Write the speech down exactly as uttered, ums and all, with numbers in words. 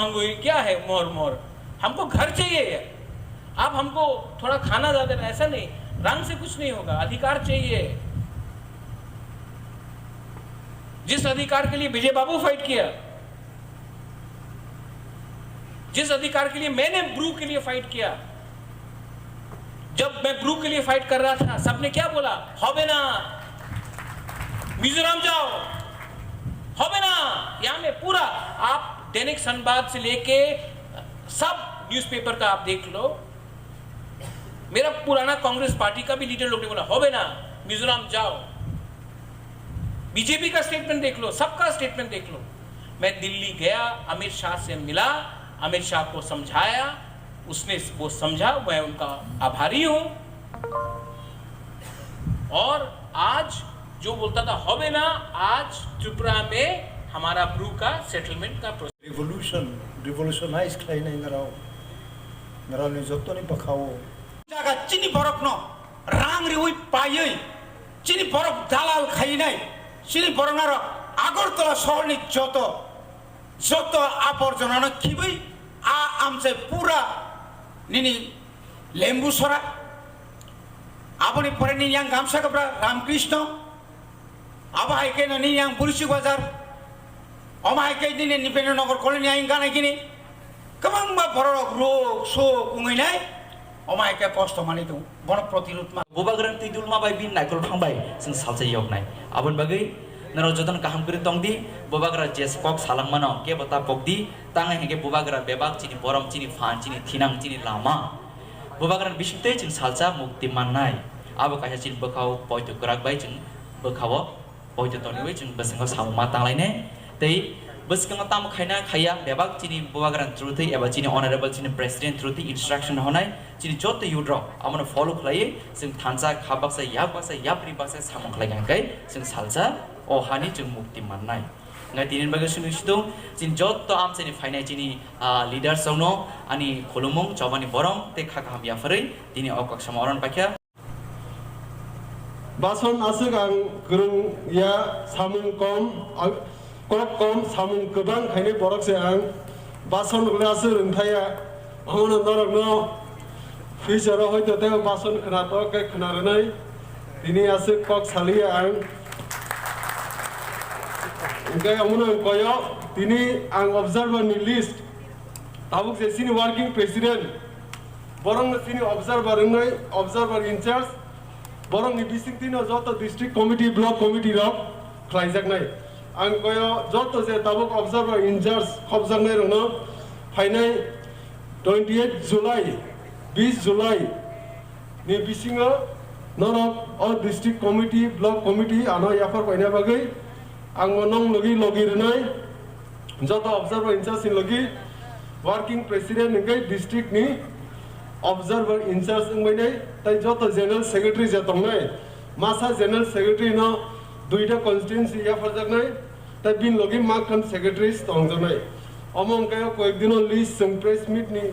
मांगो, ये क्या है मोर मोर? हमको घर चाहिए। आप हमको थोड़ा खाना ज्यादा देना, ऐसा नहीं। रंग से कुछ नहीं होगा, अधिकार चाहिए। जिस अधिकार के लिए विजय बाबू फाइट किया, जिस अधिकार के लिए मैंने ब्रू के लिए फाइट किया, जब मैं ब्रू के लिए फाइट कर रहा था, सबने क्या बोला? होबे ना, मिजोरम जाओ, होबे ना। यहाँ में पूरा आप दैनिक संवाद से लेके सब न्यूज़पेपर का आप देख लो। मेरा पुराना कांग्रेस पार्टी का भी लीडर लोग ने बोला, होबे ना, मिजोरम जाओ। बीजेपी का स्टेटमेंट देख लो, सबका स्टेटमेंट देख लो। मैं दिल्ली गया, अमित शाह से मिला, अमित शाह को समझाया, उसने वो समझा, मैं उनका आभारी हूँ। और आज जो बोलता था, होबे ना, आज त्रिपुरा में हमारा ब्रू का सेटलमेंट का process. Revolution, revolutionize khlainai nrao, nrao ni joto ni bwkhao. Jaga chini borok no rang riwi paiwi, chini borok dalal khainai, chini borok narok Agartala sohor ni joto, joto aborjona no khibwi a amchai pura nini lembu sora. Aboni pore nini yang gamsa kabra Ramkrishna. Abo hai khe nini yang Bursi Bazar. Omo hai khe nini Nipendra Nagar colony ayang gana kini. Kwbangma borok rok sok wngwi nai. Omo hai khe kosto manwi tongo. Bono protirud ma. Bubagrani twi dulma bai bini naikol phang bai chwng salsa yoknai. Aboni bagwi norok jotono kaham kwrwi tong di. Bubagra je kok salangmano kebo ta pok di. Tang hai khe bubagra bebak chini borom, chini phan, chini thinang, chini lama. Bubagrani bisingtwi chwng salsa mukti mannai. Abo kaisa chini bwkhao poito kwrak bai chwng bwkhao poito toniwi chwng bwskango samung ma tanglainai. Tei bwskango tamo khaina khaiya bebak chini bubagrani through twi eba chini honorable chini president through twi instruction honai chini joto youth rok abono follow khlaiwi chwng thansa kha baksa yak baksa yapri baksa samung khlai hwnkhe chwng salsa o hani chwng mukti mannai. Hwnkhe tini bagwi simi situng chini joto amchaini phainai chini, ah, leaders rokno ani khulumung chobani borom tei kha kaham yapharwi tini o kok sama oron paikha. Bason aswk ang kwrwng ya, samung kom, ang kok kom, samung kwbang khainai borok se ang. Bason hwnle aswk rwngthaya, omono norokno future o hoito tei bason khwnatok khe khwna rwnai. Tini aswk kok saliya ang. Hwnkhe omono ang koyo, tini ang observer ni list. Tabuk je chini working president, borokno chini observer wngwi, observer in charge, borokni bisingtwino joto district committee, block committee rok khlaijaknai. Ang koyo joto je tabuk observer in charge khopjaknai rokno phainai twenty eight July, bis July ni bisingo norok o district committee, block committee ano yaphar paina bagwi ang bo nong logi logi rwnai. Joto observer in charge ni logi working president hwnkhe district ni observer in charge wngbainai, tei joto general secretary je tongnai, masa general secretary no duita constituency yapharjaknai, tei bini logi maktham secretaries tongjaknai. Omo hwnkhe koyek dino list chwng press meet ni